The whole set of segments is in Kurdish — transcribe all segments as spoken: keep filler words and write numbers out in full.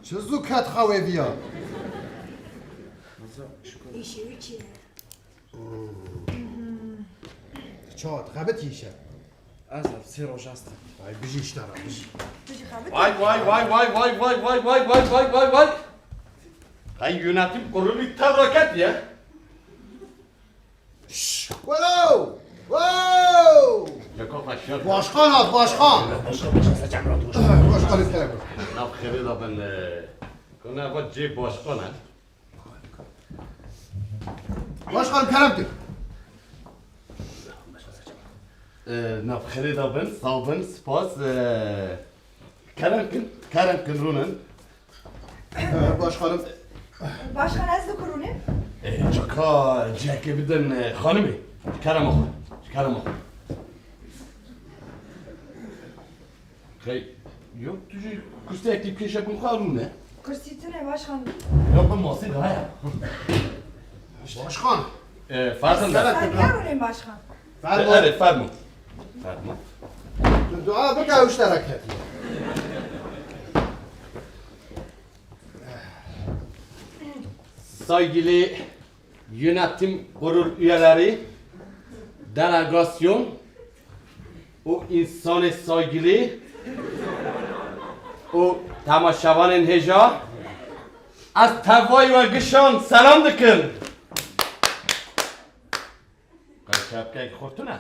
Çi zû ket xewê viya? Îşê wî çi ye? Çawa dixebitî îşe? Ez ev sê roj ez dixebitî. Ay bijî ji te re, bijî. Tu jî xebitî? Vay, vay, vay, vay, vay, vay, vay, vay, vay, vay, vay, vay. Hey, yönetim kurulu tev raket ya. Şşş, wero! Wow! Yaka kaşar. Başkan hat, başkan. Başkan, başkan, sen cem rahat dur. Başkan istedim. Nav xêrê da ben, e, kona va cê başkan, e. Başkan kerem kir. E, nav xêrê da ben, sağ ben, spas, e, kerem kin, kerem kin runen. Ee, başkanım. Başkan, ez dikurûnim. Ee, caka cihekê bidin, e, xanimê. Kerema xwe. Kerema xwe. Hey, yok, tu jî kursiyekî pêşe bin xwe rûne. Kursî tune, başkan. Yok, bin masî daha ya. Başkan. Ee, Fazıl da. Sen kerûnê, başkan. Fermo. Erê, fermo. Fermo. Tu dua bike, ew ji te re ketiye. Saygılı yönetim kurul üyeleri, delegasyon û insanê saygılı û temaşevanên hêja, ez tevayî we gişan selam dikim. Qey şapkayek xwe tune.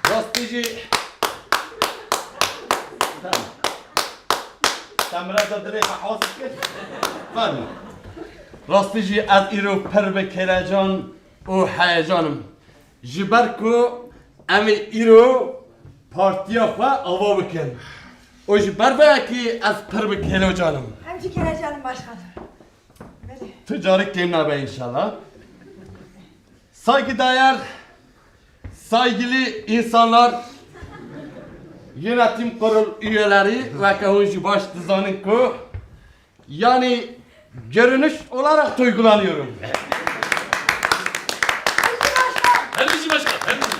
Rastî jî. Tamam. Te miraza dilê xwe hasîl kir. Fermo. Rastî jî ez îro pir bi kêlecan û heyecan im. Ji ber ku em ê îro partiya xwe ava bikin. Û ji ber vê yekê ez pir bi kêlecan im. Em jî kêlecan in, başkan. Belê. Tu carî kêm nabe înşallah. Saygıdeğer, saygılı insanlar, yönetim kurul üyeleri, weke hûn jî baş dizanin ku, yani görünüş olarak duygulanıyorum. Her bizi başkan, her bizi.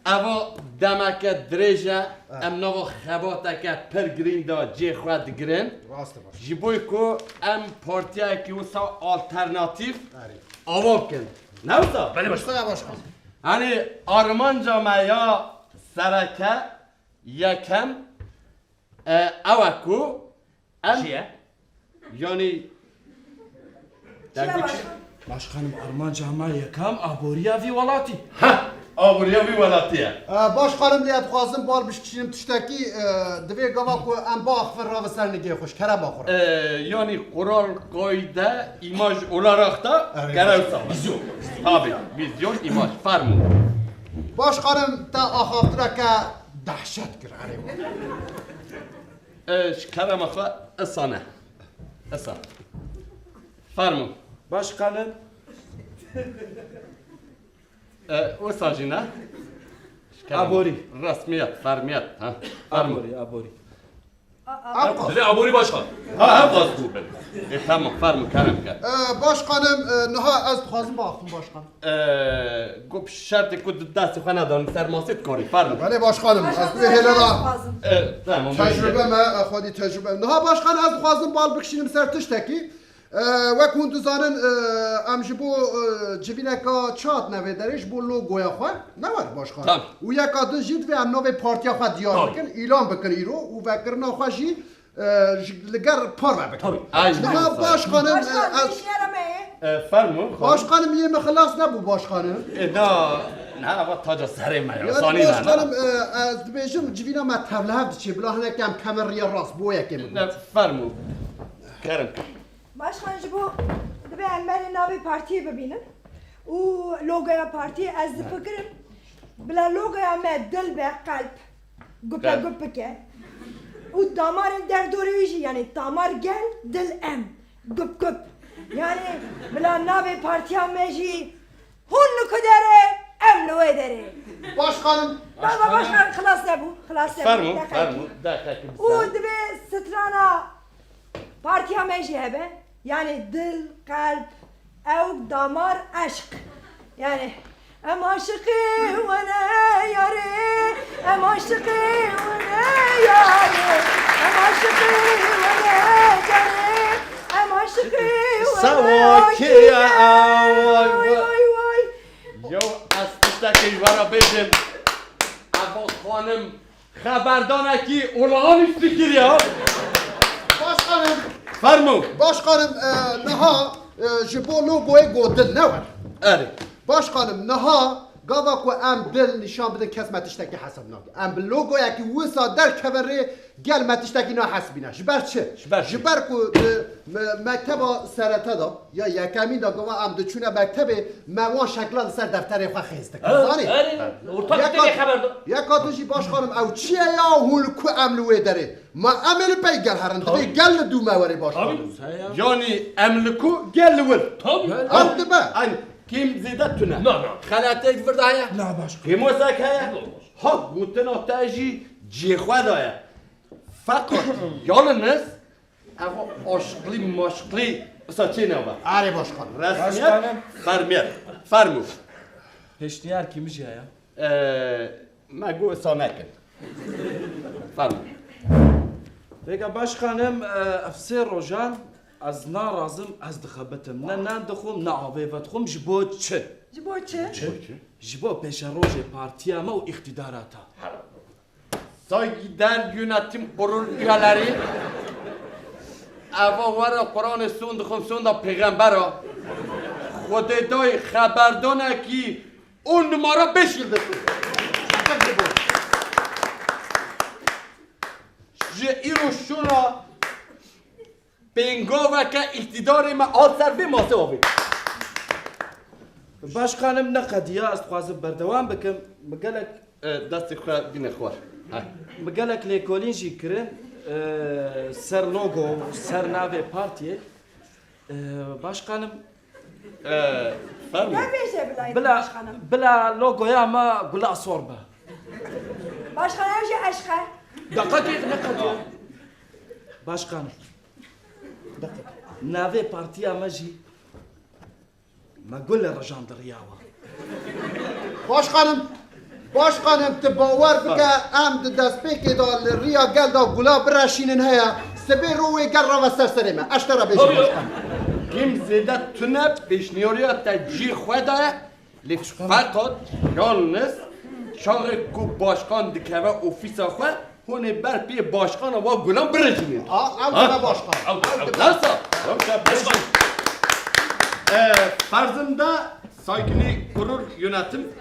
Eva demeke dirêj e, Ha. Em nava xebateke pir girîng de cê xwe digirin. Rast e, baş. Ji bo ku em partiyekî wisa alternatîf Erê. Ava bikin. Ne wisa? Belê, baş. Wisa ya, başkan. Hani armanca me ya sereke yekem, e, ew e ku Em Çi ye? Yani Çi ye, derdi başkan? Başkanım, armanca me yekem aboriya vî welatî. Ha, aboriya vî welatî ye. Ee, başkanım, lê dixwazim bal bişkişînim tiştekî, e, divê gava ku em biaxivin rave ser nigê xwe, ji kerema xwe re. Ee, yani kural, kaide, imaj olarak da Evet. Kerem sağ. Vizyon. Tabii, vizyon, imaj, fermo. Başkanım, te axaftireke dehşet kir, erê. E, ji kerema xwe, isa ne. Isa. Fermo. Başkanım. E, wisa jî ne? Ji kerema. Aborî. Resmiyet, fermiyet. Ha. Fermo. Aborî, aborî. Dilê aborî başkan. Ha, ha, bas bu ben. E, tamam, fermo, kerem ke. Ee, başkanım, e, niha ez dixwazim biaxivim, başkan. Ee, ku şertê ku di destê xwe nedan, ser masê dikarî, fermo. Belê başkanım, ez vê hêle ra E, tamam, tecrübe me, e, xwedî tecrübe. Niha başkan, ez dixwazim bal bikişînim ser tiştekî. E, wek hûn dizanin, e, em ji bo, e, civîneka çi hatine vê derê, ji bo logoya xwe, ne were başkan. Tamam. Û yeka din jî divê em navê partiya xwe diyar Tamam. Bikin, îlan bikin îro û vekirina xwe jî e, ji, li ger parve bikin. Tabii, aynen. Niha başkanım, e, Başkan, ez pêşniyara me ye. E, fermo, xanım. Başkanım, yê min xilas nebû, başkanım. E, na, na, va taca serê me ya, Yani sanî ne, başkanım, na. E, ez dibêjim, civîna me tevlihev diçê, bila hinek em keme riya rast, bo yekê bikin. Ne, fermo. Kerem. Başkan, ji bo divê em berê navê partiyê bibînin û logoya partiyê, ez difikirim, bila logoya me dil be, qelb. Gupe Gel. Gup bike. Û damarên derdorê wî jî, yani damar gel, dil em. Gup gup. Yani bila navê partiya me jî hûn li ku derê, em li wê derê. Başkanım. Baba başkan, xilas nebû, xilas nebû. Fermo, Deqekî. Fermo. Deqekî Û bisan. Divê strana partiya me jî hebe. Yani dil, qelb, ew damar, eşq. Yani em aşiqê we ne. Em aşiqê were yarê, em aşiqê were carê, em aşiqê were Sewakê ya, vay, vay, vay. Vay, vay. Yo, ez tiştekê ji we re bêjim. Eva xanim xeberdanekî olağanüstü kiriye. Başkanım. Fermo. Başkanım, e, niha, e, ji bo logoyê go dil ne wer. Erê. Başkanım, niha gava ku em dil nîşan bidin, kes me tiştekî hesab nake. Em bi logoyekî wisa derkevin rê, gel me tiştekî nahesibîne. Ji ber çi? Ji ber çi? Ji ber ku di me-, mekteba serete de ya yekemîn de gava em diçûne mektebê, me wan şekla li ser defterê xwe xêz dikin. Ha, zanî? Erê, ortak Yeka, têkê xeber de. Yeka tu jî başkanım ew çi ye ya hûn li ku em li wê derê? Ma em ê li pey gel herin, divê Tabii. Gel li dû me werê başkanım. Tabii. Yanî em li ku gel li wir. Tabii. Ew dibe. Eyn kêm zêde tune. Na, na. Xelatêk vir de heye. Na, baş. Kêmosek heye. Na, baş. Ha, gotina te jî cihê xwe de ye. Feqat yalnız ev aşklî maşklî wisa çê nebe. Erê başkan. Resmiyet, Başkanım. Fermiyet. Fermû. Pêşniyar kî min jî heye? Ee, me got wisa nekin. Fermû. Vêga başkanım, e, ev sê rojan ez narazim, ez dixebitim. Ne nan dixwim, ne avê vedixwim. Ji bo çi? Ji bo çi? Ji bo çi? Ji bo pêşerojê partiya me û îqtîdara te. Saygıdeğer yönetim kurul üyeleri. Eva were Kur'anê son dixwim, sonda pêxembera. Xwedê dayê xeberdanekî on numara beş yıldızlı. Ji îro şûna pêngaveke îqtîdarê me hat ser vê masê avê. Başkanım ne qediya, ez dixwazim berdewam bikim. Mi gelek E, destê xwe bîne xwar. He. Mi gelek lêkolîn jî kirin, e, ser logo, ser navê partiyê. E, başkanım, E, fermo. Ne bêje bilayê bila, başkanım? Bila logoya me gula sor be. Başkanım, ev jî eşq e. Deqekê ne qediya. Başkanım. Deqek. Navê partiya me jî me gul li rijan diriyawa. Başkanım, başkanım, tu bawer bike, em di destpêkê de li riya gel de gula bireşînin heye. Sibê ro wê gel reve ser serê me. Ez te re bêjim, Tabii ya. Başkanım. Kêm zêde tune, pêşniyariya te cî xwe daye. Lê feqat yalnız çaxê ku başkan dikeve ofîsa xwe, hûn ê ber pê başkana wa gulan birijînin. A, ew Ha? dibe başkan. Ew, Ew ew. dibe. Nasıl? Ew te bêjin. Ee, ferzim de saygılı kurul yönetim.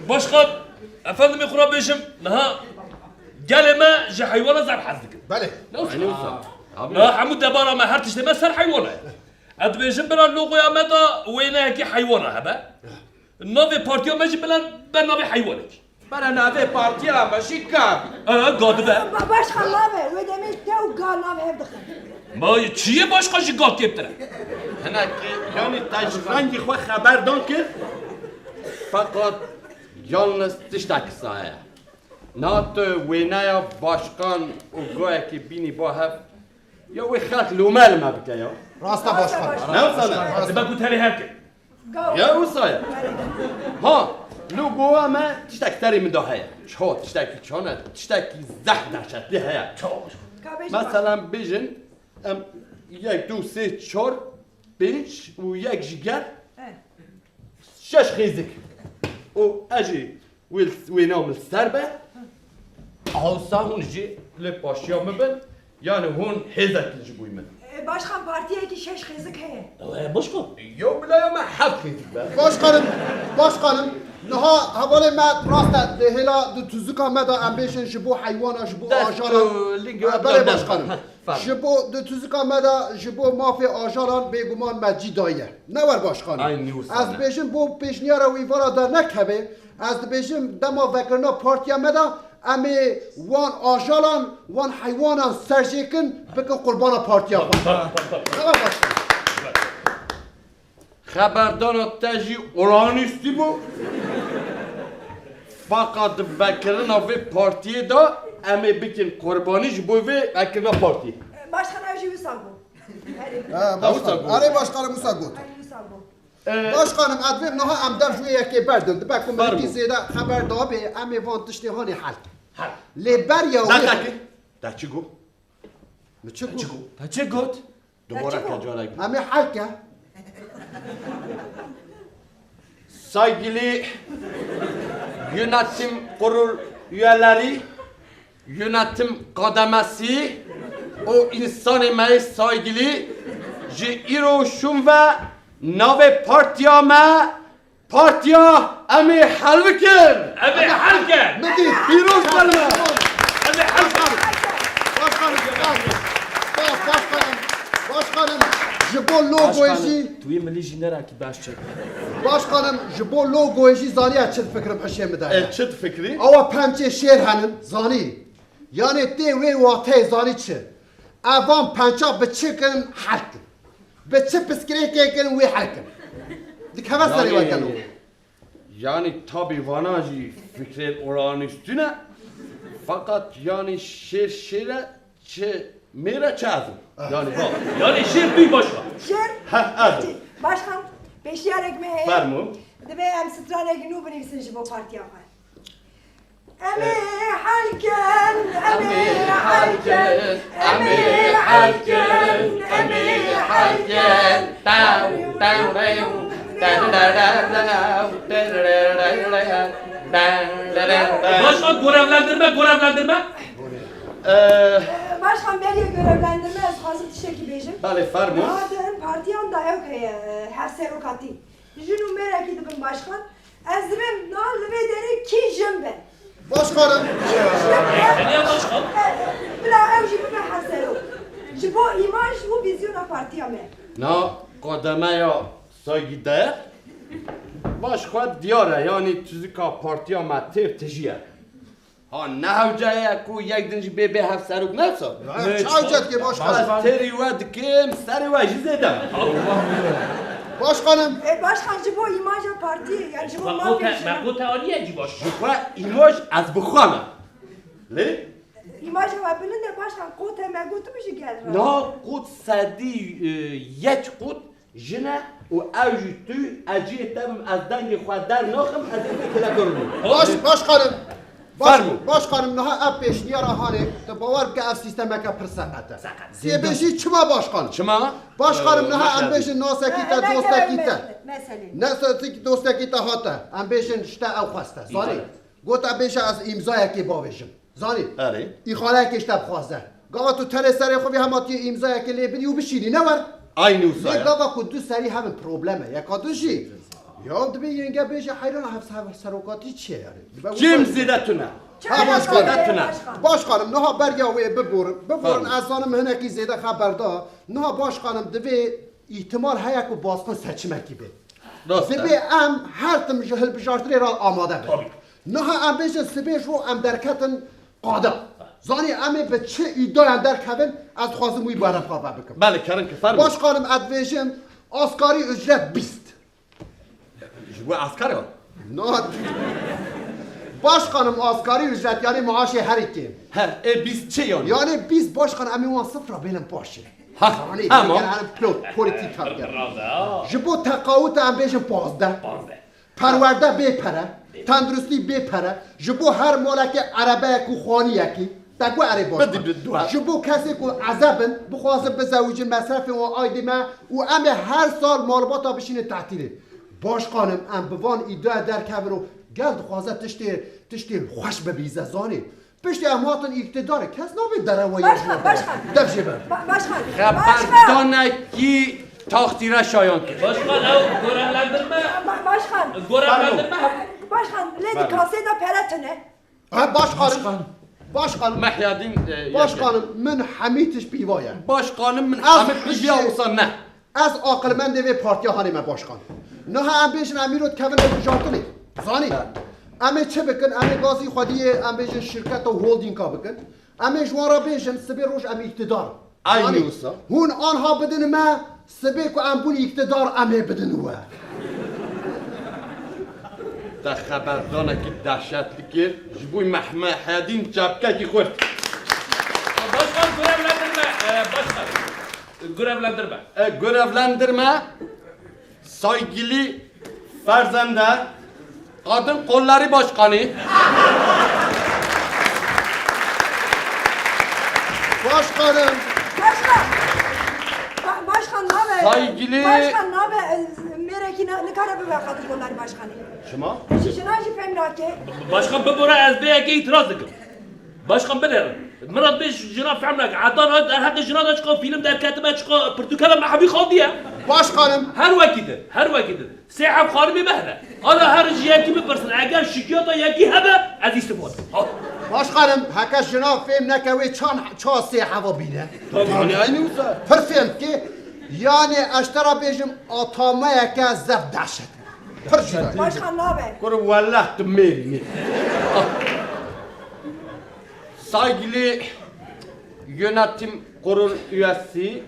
Başkan, efendimê xwe re bêjim, niha gelê me ji heywana zaf hez dikin. Belê. Ne olsun? Aynı olsun. Abi. Niha hemû debara me, her tiştê me ser heywana ye. Ez dibêjim bila logoya me de wêneyekî heywana hebe. Navê partiya me jî bila be navê heywanekî. Bere navê partiya me jî ga bî. E, ga dibe. Ba-, başkan navê, wê demê te û ga nav hev dixin. Ma çiyê başkan ji ga kêmtir e? Hinekî, yanî te ji rengî xwe xeberdan kir. Feqat yalnız tiştekî saye. Na tu wêneya başkan û gayekî bînî ba hev. Ya wê xelk lome li me bike ya. Rast e başkan. Ne wisa ne? Rast e. Dibe ku tenê hev kir. Ya wisa ye. Ha, logoya me tiştek serê min de heye. Ça, tiştekî çane, tiştekî zehf dehşetlî heye. Mesela bêjin, em yek, du, sê, çar, pênc û yek jî gel. Şeş xêzik. Û ez jî wê, wê nam li ser be. Awsa hûn jî li paşiya min bin. Yani hûn hêzek li ji bo min. E, başkan, partiyekî şeş xêzik heye. Ew heye başkan. Yo, bila ya me heft xêzik be. Başkanım, başkanım, niha hevalê me rast e, di hêla di tuzika me de em bêjin ji bo heywana, ji bo Dest ajana. û lingê E, we belê bira başkanım. Fermo. Ji bo di tuzika me de, ji bo mafê ajalan bêguman me cî daye. Ne wer başkanım. Ay, nî wisa Ez ne. dibêjim bo pêşniyara wî vara dernekeve, ez dibêjim dema vekirina partiya me de em ê wan ajalan, wan heywanan serjêkin bikin qurbana partiya xwe. Tamam, tamam, tamam. Ne wer başkanım. Xeberdana te jî olağanüstü bû. Fakat vekirina vê partiyê de em ê bikin qurbanî ji bo vê vekirina partiyê. Başkan, ev jî wisa bû. Erê. Ha, başkan. Wisa bû. Erê başkanım, wisa got. Erê, wisa bû. Ee, Başkanım, ez dibêm niha em dev ji wê yekê berdin. Dibe ku Fermo. Milletî zêde xeber dabê, em ê van tiştê hanê hel. Hel. Lê beriya wê Deqekê. Te çi got? Min çi got? Te çi got? Dubare ke, carek. Em ê hel ke. Saygılı yönetim kurul üyeleri, yönetim kademesi, o insanê me yê saygılı, ji îro şûn ve navê partiya me, Partiya em ê hel bikin. Em ê hel kin. Min dît. Pîroz be li me. Em ê hel kin. Başkanım, baş-, baş-, başkanım, başkanım, ji bo logoyê jî. Tu yê milî jî nerakî baş çek. Başkanım, ji bo logoyê jî zaniya çi difikirim hişê min de. E, çi difikirî? Awa pençê şêr henin, zanî. Yanê tê wê wateyê zanî çi? Evan pença bi çi kin, hel kin. Bi çi piskirêkê kin wê hel kin. Dikeve serê we gelo. Yani tabi vana jî fikrên olağanüstü ne. Fakat yani şêr şêr e, çi mêr e çi ez im. Yani bak. Yani şêr tu yî başkan. Şêr? Heh, ez im. Başkan, pêşniyarek me heye. Fermo. Divê em stranek nû binivîsin ji bo partiya xwe. Em ê hel kin, em ê hel kin, em ê hel kin, em ê hel kin. Tew, tew, rew, tew, tew, tew, tew, tew, tew, tew, tew. Başkan, görevlendirme, görevlendirme. Ee, Başkan, beriye görevlendirme, ez dixwazim tiştekî bêjim. Belê, fermo. Niha di partiyan de ew heye, e, hevserokatî. Jin û mêrekî dibin başkan. Ez dibêm niha li vê derê kî jin bin. Başkanım. Bila ew jî bibe hevserok. Ji bo îmaj û vîzyona partiya me. Na kademeya saygıdeğer baş xwe diyar e, yanî tuzika partiya me têr tijî ye. Ha, ne hewce ye ku yek din jî bê bê hevserok ne wisa? Ya, çi hewce dike başkan? Ez têrî we dikim, serê we jî zêde. Başkanım. E, başkan, ji bo îmaja partiyê, yani ji bo mafê jin. Me got te aniye cî baş. Ji xwe îmaj ez bi xwe me. Lê? Îmaja we bilind e başkan, qot e me gotim ji gel re. Na qot sedî, e, yek qot Jin e û ew jî tu, ez cihê te bim, ez dengê xwe dernaxim, ez ê vê kêleka rûnim. Baş, başkanım. Baş, Fermo. Başkanım, niha ev pêşniyara hanê, tu bawer bike ev sîstemeke pir seqet e. Seqet. Dê bêjî çima başkanım? Çima? Başkanım, niha em bêjin nasekî te, dostekî te. Nasekî dostekî te hate. Em bêjin ji te ew xweste. Zanî? Gote bêje ez îmzayekê bavêjim. Zanî? Erê. Îxaneyekê ji te bixwaze. Gava tu tenê serê xwe vê hema tu yê îmzayekê lê bidî û bişînî, ne wer? Aynî wisa ye. Lê gava ku du serî hebin problem e. Yeka du jî. Ya dibê yenge bêje heyran ev, ev serokatî çi ye yani? Kêm zêde tune. Ha, başkanım. Zêde tune. Başkanım, niha beriya wê biborin. Biborin, ez zanim hinekî zêde xeber da. Niha başkanım divê îhtimal heye ku basqin seçimekî bê. Rast e. Divê em her tim ji hilbijartinê re amade bin. Tabii. Niha em bêjin sibê ji ro em derketin qada. Zanî em ê bi çi îdayan derkevin, ez dixwazim wî bare xwe vebikim. Belê, kerin ki fermo. Başkanım, ez dibêjim asgari ücret bîst. Ji bo asker e? Na. Başkanım, asgari ücret yani maaşê herî kêm. He, e, bîst çi yani? Yani bîst başkan em ê wan sifra bêlin paşê. Ha, yani, tamam. Gel, hani pilot, politik tam gel. Bravo. Ji bo teqawut em bêjin pazdeh. Pazdeh. Perwerde bê pere, tenduristî bê pere, ji bo her malekê erebeyek û xaniyekî, te ku erê baş. Bidî bi dua. Ji bo kesê ku ezeb in, bixwazin bizewicin mesrefên wan aydî me û em ê her sal malbata bişînin tehtîlê. Başkanim, em bi van îdaya derkevin û gel dixwaze tiştê, tiştê xweş bibîze, zanî. Piştî em hatin îktidarê, kes nabe dereweyê. Başkan, başkan. Dev jê ber. Ba-, başkan. Xeberdanekî taxtîre şayan kir. Başkan, ew görevlendirme. Ba-, başkan. Görevlendirme. Başkan, lê di kasê de pere tune. Ha, başkanım. Başkan. Başkanım. Mehyadîn, e, Başkanım, min hemî tişt pîva ye. Başkanım, min hemî tişt pîva wisa ne. Ez aqilmendê vê partiya hanê me başkan. Niha em bêjin em îro dikevin hilbijartinê. Zanî? Em ê çi bikin? Em ê gazî xwediyê, em bêjin şirketa holdînga bikin. Em ê ji wan re bêjin sibê roj em îktidar. Aynî wisa. Hûn anha bidin me, sibê ku em bûn îktidar em ê bidin we. Te xeberdanekî dehşetli kir. Ji bo Mehmehedîn çapkekî xurt. Başkan görevlendirme, e, başkan. Görevlendirme. E, görevlendirme. Saygılı Ferzende, Kadın Kolları Başkanı. Başkanım. Başkan. Ba-, başkan nabe? Saygılı. Başkan nabe? E, merekî na-, nikare bibe Kadın Kolları Başkanı. Çima? Ji jina jî fêm nake. Başkan, bibore, ez bê yekê îtiraz dikim. Başkan, binêrin. Min re dibê jina fehm nake. Heta niha derheqê jina de çiqa fîlm derketime, çiqa pirtûke me hemî xandiye. Başkanım. Her wekî din, her wekî din. Sê heb xanimê me hene. Ala her ji yekî bipirsin. Eger şikiyata yekî hebe, ez îstifa dikim. Ha. Başkanım, heke jina fêm neke wê çan, ça sê heva bîne. Tabii. Yani aynı wisa. Pir fêm dike. Yani ez te re bêjim, atameyeke zef dehşet. Pir jina. Başkan nabe? Kuro wellah tu mêrî nî. Saygılı yönetim kurul üyesi,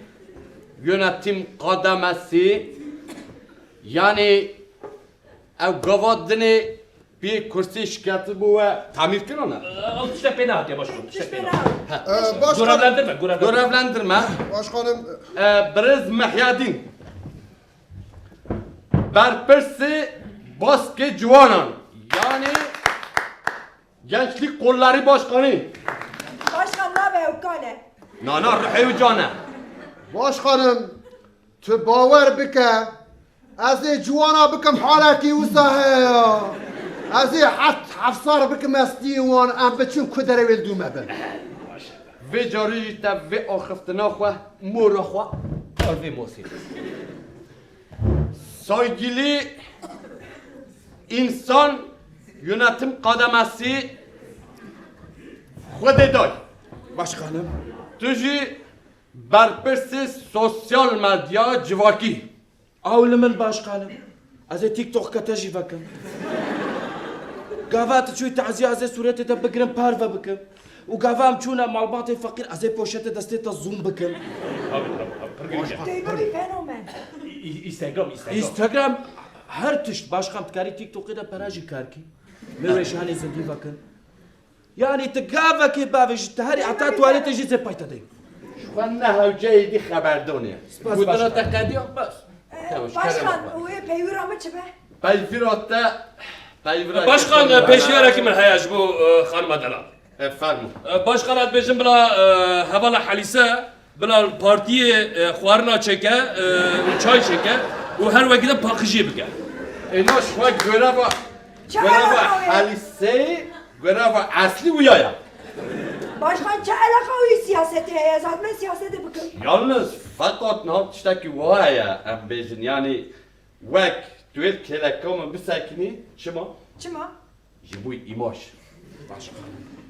yönetim kademesi, yani ev gava dinê bir kursî şikayetî bû we tamîr kirana? Ew tiştek pê nehatiye başkan, tiştek pê nehatiye. Ee, başkanım. Görevlendirme, görevlendirme. Görevlendirme. Başkanım. Ee, Birêz Mehyadîn. Berpirsê baskê ciwanan, yani Gençlik Kolları Başkanı. Başkan nabe ew kale. Na, na, ruhê wî can e. Başkanım, tu bawer bike, ez ê ciwana bikim halekî wisa heye ya. Ez ê heft, heft sar bikim estiyê wan, em biçin ku derê wê li dû me bin. Vê carî jî te vê axiftina xwe, mora xwe, kar vê masê. Saygılı insan yönetim kademesi Xwedê day. Başkanım. Tu jî berpirsê sosyal medya civakî. Ew li min başkanım. Ez ê TikTok kete jî vekim. Gava tu çûyî teziya ez ê sûretê te bigirim parve bikim. Û gava em çûne malbatê feqîr ez ê poşetê destê te zoom bikim. Tabii, tabii, tabii. Pir girîng e. Tey bibî fenomen. Î-, Instagram, Instagram. Instagram her tişt başkan dikarî TikTokê de pere jî kar kî. Min weşanê zindî vekin. Yani tu gavekê bavêjî, tu herî heta tuwaletê jî zê pay te deyim. Ji xwe ne hewce êdî xeberdonê. Spas, gudina başkan. Te qediya bes. Ee, tamam, başkan, wê peywira min çi be? Peywira te, peywira. Başkan, e, pêşniyarek min heye ji bo, e, xanima delal. E, fermo. E, başkan, ez dibêjim bila, e, hevala Helîse, bila partiyê, e, xwarina çêke, e, û çay çêke û her wekî de paqijiyê bike. Êna ji xwe göreva, göreva Helîseyê, göreva eslî wiya ya. Başkan, çi eleqa wî siyasetê heye? Ez hatime siyasetê bikim. Yalnız, feqat niha tiştekî wiha heye, em bêjin, yanî wek tu yê kêleka min bisekinî, çima? Çima? Ji bo îmaj. Başkan.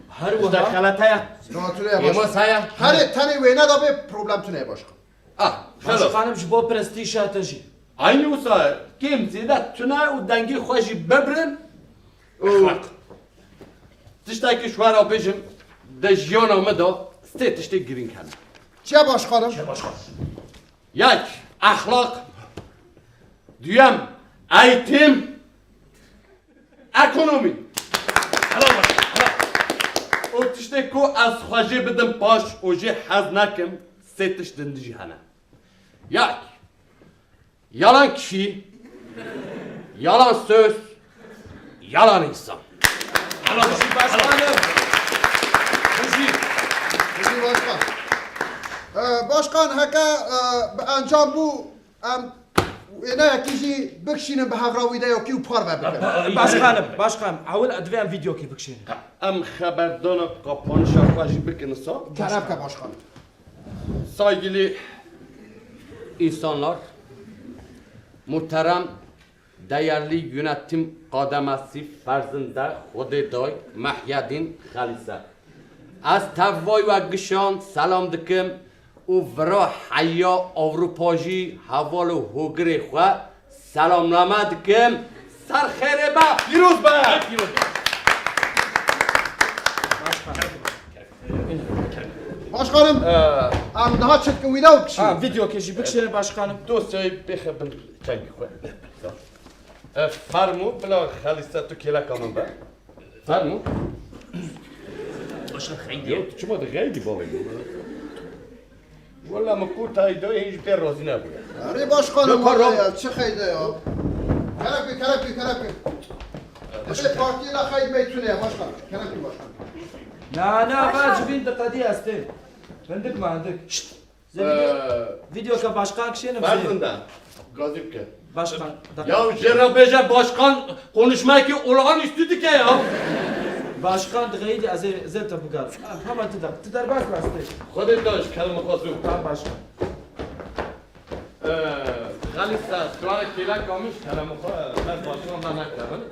Her wiha. Tiştek xelet heye. Zatûrê ya. Êmas heye. Herê tenê wêne de bê problem tune ye başkan. Ah, xelas. Başkanım ji bo prestîja te jî. Aynı wisa kêm zêde tune û dengê xwe jî bibrin. Û exlaq. Tiştekî ji we re bêjim, di jiyana me de sê tiştê girîng hene. Çi ye başkanım? Çi ye başkan? Yek, exlaq. Duyem, eğitim. Ekonomî. Helal be, helal. Û tiştê ku ez xwe jê bidim paş û jê hez nakim, sê tişt din dijî hene. Yek, yalan kişî, yalan söz, yalan insan. Helal be, helal. Bijî başkan. Ee, başkan, heke, e, bi encam bû, Em wêneyekî jî bikişînin bi hevra wî de yekî û parve bikin. Başkanım, başkanım, ewil divê em vîdeokê bikişînin. Em xeberdana kapanişa xwe jî bikin sa. Kerem ke başkanım. Saygılı insanlar, muhterem, değerli yönetim kademesi, ferzinde Xwedê day, Mehyedîn Xelîse. Ez tevvay we gişan selam dikim û vira heya Ewropa jî heval û hogirê xwe selamname dikim. Ser xêrê be, pîroz be! Pîroz be! Başkanım, em daha çetkin wî de bikişînin. Ha, vîdeokê jî bikişînin başkanım. Dosyayı bêxe bin çengî xwe. E, fermo, bila Xelîse tu kêleka min be. Fermo. Başkan xeydî. Yo, tu çima dixeydî bavê min? Wela min ku tayî dayê hîn ji pê razî nebûye. Erê başkanım, yok, valla yok ya, çi xeyde ya. Kerem kir, kerem kir, kerem kir. Başkan. Partiyê de xeyd meytune ya başkan. Kerem kir başkan. Na, na, va civîn diqedî estê. Hindik ma hindik. Şşt. Zê video, ee, video ke başkan kişênim zê. Ferzinde. Gazî bike. Başkan, dakika. Ya jê re bêje başkan konuşmekî olağanüstü dike ya. Başkan dixeyîdî ez ê zê te biger. Hema tu de, tu derbas be estê. Xwedê te ji kerem xwe zû. Tamam başkan. Ee, Xelî ser, sualek kêlek kamiş, kerem xwe, ez başkan da nekevin.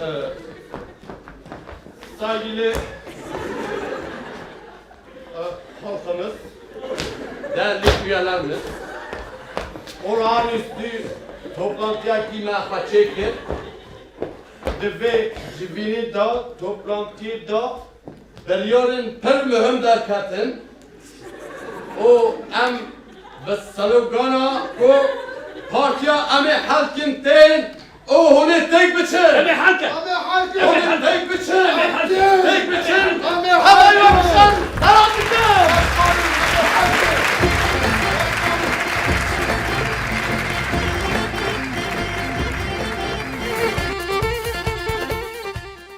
Ee, saygılı Halkımız, değerli üyelerimiz, olağanüstü toplantıya ki me xwe çêkir, di vê civînî de toplantiyê de biryarên pir muhim derketin û em bi slogana ku Partiya Em ê Helkin tên û hûn ê têk biçin. Em ê helkin. Em ê helkin.